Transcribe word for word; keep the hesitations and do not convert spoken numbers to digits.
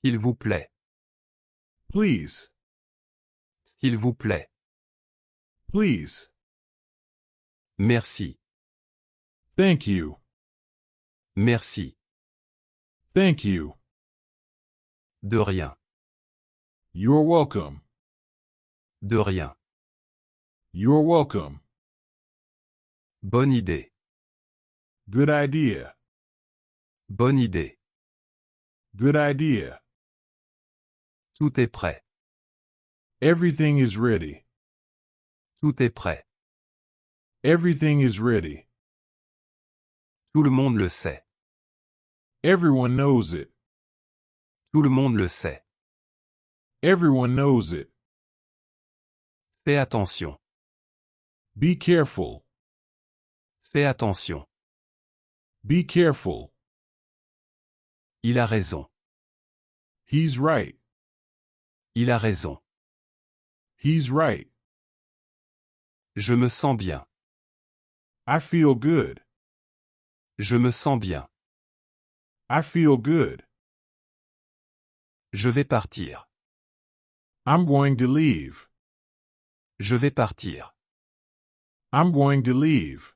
S'il vous plaît. Please. S'il vous plaît. Please. Merci. Thank you. Merci. Thank you. De rien. You're welcome. De rien. You're welcome. Bonne idée. Good idea. Bonne idée. Good idea. Tout est prêt. Everything is ready. Tout est prêt. Everything is ready. Tout le monde le sait. Everyone knows it. Tout le monde le sait. Everyone knows it. Fais attention. Be careful. Fais attention. Be careful. Il a raison. He's right. Il a raison. He's right. Je me sens bien. I feel good. Je me sens bien. I feel good. Je vais partir. I'm going to leave. Je vais partir. I'm going to leave.